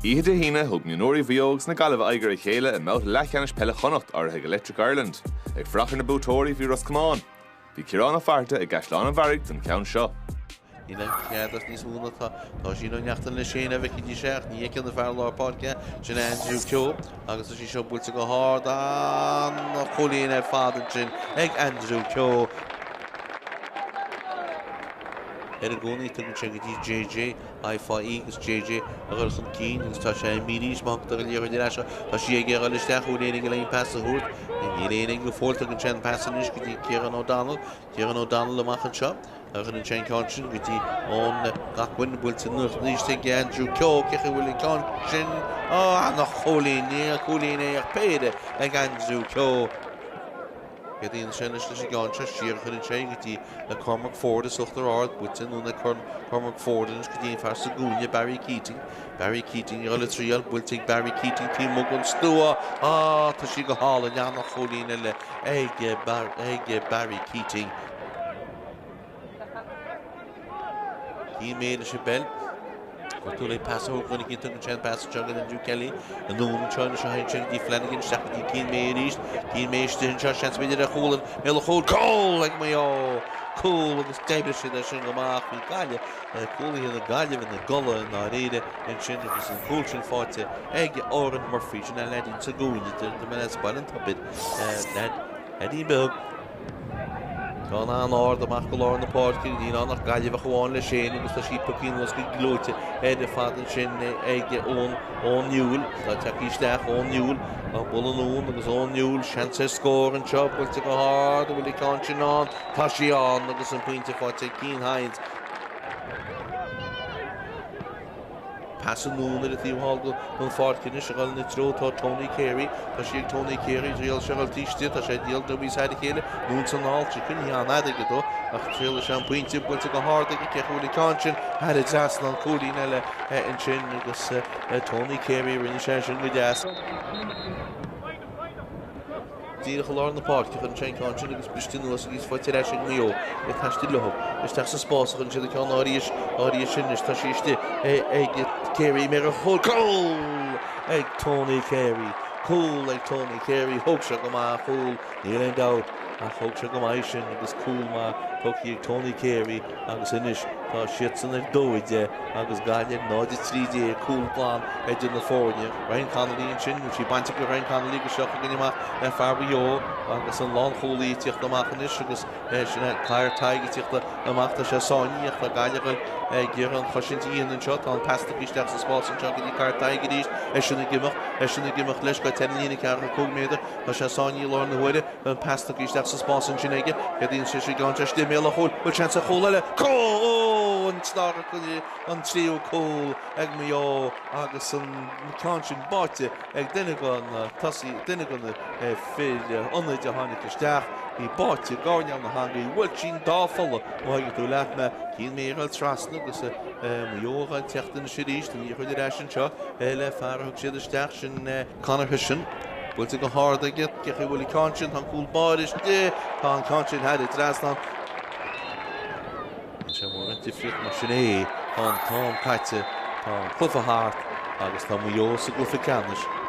Oíche Dé hAoine, thug mionúirí Mhaigh Eo agus na Gaillimhe aghaidh ar a chéile i mbabhta leathcheannais peile Chonnacht, urraithe ag Electric Ireland. Ag fuireach ar na buaiteoirí bhí Ros Comáin. Bhí Ciarán Ó Fatharta i gCaisleán an Bharraigh don cheann seo. Níl aon chead as níos mó ná tá. Tá Oisín Ó Neachtain leis féin a bhfeicfidís é ach ní fheiceann an fear lár páirce sin Andrew Keogh agus tá sí seo buailte go hard an-chúilín ar fad ansin ag Andrew Keogh. Ar i gcónaí tugann sé go dtí JJ, I fá E agus JJ a dhul chun cinn agus tá sé imithe arís má thugtar an liathróid ar ais tá sí aige a dhul isteach bhfuil éinne ag le aon pas a thabhairt níl éinne ag go fóill tugann sé an pas anois go dtí Ciarán O'Donnell Ciarán O'Donnell amach anseo a chuireann sé an ceann sin go dtí Eoin Gacquin buailte anuas arís ag Andrew Keogh cé chaoi bhfuil an ceann sin á an-chúilín ní cúilín é ach péire ag Andrew Keogh. Céard a dhéanann sé anois leis an gceann seo siar a chuireann sé go dtí Cormac Forde is uachtar ard buailte anonn ag Cormac Forde anois go dtí an fear sa gcúinne Barry Keating. Barry Keating ag dul ag triail buailte ag Barry Keating taobh amuigh den stua á tá sí go hálainn an-chúilín eile ag Barry Keating. Cian May leis an bpeil. Gortú le pas a thabhairt chuig tugann sé an pas anseo go Andrew Kelly. Anonn anseo anois a théann sé go dtí Flanagan isteach go dtí Cian May arís. Cian May istigh anseo seans b'fhéidir ar chúl an mbéal an chúil. Cúl ag Maigh Eo! Cúl agus d'oibrigh siad é sin go maith. Bhí Gaillimh, cúlaithe na Gaillimhe ina gcodladh i ndáiríre ansin agus an cúl sin faighte ag Odhrán Murphy. Sin an leaidín sa gcúinne de as Baile an Tobair. Leaidín beag. Ceann an-ard amach go lár na páirce, níl ann ach Gaillimheach amháin leis féin agus tá sí pioctha anuas go gleoite ar fad ansin ag Eoin Eoin Newell. Tá tagtha isteach Eoin Newell á bualadh anonn agus Eoin Newell seans ar scór anseo, buailte go hard, an bhfuil an ceann sin ann? Tá sí ann agus an pointe faighte ag Cian Hynes. Pas anonn ar an taobh thall den pháirc anois a dhul ina treo tá Tony Carey. Tá sí ag Tony Carey, triail sé a dhul taobh istigh, tá sé ag triail dul níos fhaide a chéile, anonn is anall, tá coinnithe an-fhada aige dó ach triailfidh sé an pointe, buailte go hard aige, cé chaoi bhfuil an ceann sin thar an trasnán, cúilín eile ansin agus Tony Carey, rinne sé sin go deas. Díreach i lár na páirce, chuireann sé an ceann sin agus briste anuas agus faighte ar ais ag Maigh Eo ag taisteal leo. Isteach sa spás a chuireann siad an ceann arís, arís anois tá sí istigh ag Carey, méar an chúil, cúl ag Tony Carey, cúl ag Tony Carey, thóg sé go maith an cúl, níl aon dabht ach thóg sé go maith sin agus cúl maith tugtha ag Tony Carey. Agus anois tá siadsan ar 2-10 agus Gaillimh 0-13, cúl glan idir na foirne. Ryan Connolly ansin, bhí sí bainte ag Ryan Connolly agus seo chugainn amach le fear Mhaigh Eo agus an lánchúlaí ag tíocht amach anois agus sin é Conor Tighe ag tíocht amach. Tá sé sáinnithe ach tá Gaillimh ag iarraidh an chosaint a dhéanamh anseo. Tá an pas tugtha isteach sa spás anseo go dtí Conor Tighe arís, eisean ag imeacht, eisean ag imeacht leis go deireadh an líne 45 méadar. Tá sé sáinnithe i láthair na huaire. An pas tugtha isteach sa spás ansin aige. Céard a dhéanann sé sin? Sé istigh i mbéal an chúil. Bhfuil seans ar chúl eile? Cúl! An dara an tríú cúl ag Maigh Eo agus an ceann sin báite ag duine de na tosaithe, duine de na fir ionaid a tháinig isteach. Bhí báite i gcoirnéal na heangaí. Bhuail sí an dá pholla má thuigeann tú leat mé. Cian May ag dul trasna agus Maigh Eo ag teacht anois arís. An liathróid ar ais anseo le fear a thug siad isteach, sin Conor Hession. Buailte go hard aige. Cé chaoi bhfuil an ceann sin? Tá an cúl báire istigh. Tá an ceann sin thar an trasnán. Níl sé mórán difríocht mar sin é. Tá an t-am caite. Tá an cluiche thart agus tá Maigh Eo sa gcluiche ceannais.